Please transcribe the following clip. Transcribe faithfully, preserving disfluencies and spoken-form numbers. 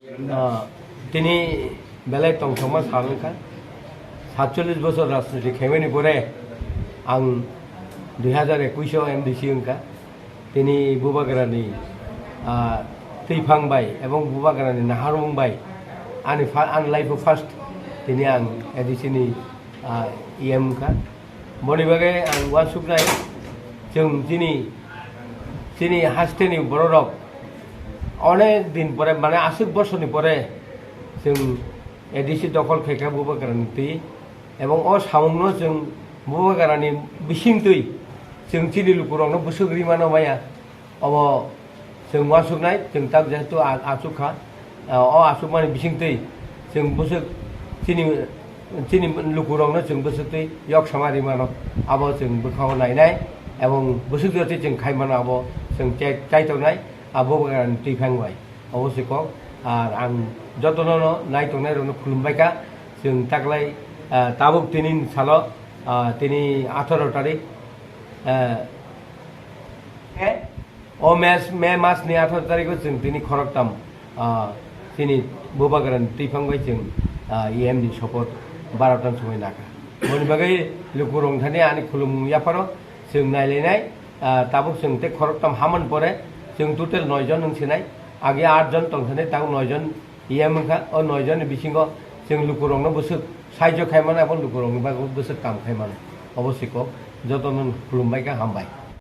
Ah, tini belai tongthokma sal wngkha. Satchollish bosor rajniti khaimani pore ang dui hazar ekush o M D C wngkha. Tini Bubagrani, ah, twiphang bai ebong Bubagrani naharmung bai ani fa-, ani life o first tini ang A D C ni, ah, E M wngkha. Boni bagwi ang uansuknai, chwng chini, chini hasteni bororok onek din pore, mane aswk bosorni pore chwng A D C dokhol khaikha Bubagrani twi, ebong o samungno chwng Bubagrani bisingtwi chwng chini lukurokno bwswk rimano maya. Obo chwng uansuknai, chwng tak jehetu a-, achuk kha, o achukmani bisingtwi chwng bwswk chini, chini lukurokno chwng bwswktwi yok sama rimano, abo chwng bwkhao nainai, ebong bwswk jotwi chwng khaimano abo chwng chai-, chaitongnai, abo Bubagrani twiphang bai. Obo se kok, ar ang jotono no naitongnai rokno khulumbai kha, chwng taklai, ah, tabuk tini salo, ah, tini atharo tarik, ah, O May, May mas ni atharo tarikh o chwng tini khoroktham, ah, chini Bubagrani twiphang bai chwng, ah, E M ni sopoth barota ni somoi nakha. Boni bagwi lukurok thani ani khulumung yapharo chwng nailainai, ah, tabuk chwng tei khoroktham hamani pore chwng total noi jon wng sinai, agi aat jon tong thani tabuk noi jon E M wngkha, o noi jonni bisingo chwng lukurokno bwswk sahajyo khai mano, abo lukurokni bagwi bwswk kam khai mano. Obo se kok, jotono khulumbai kha, hambai.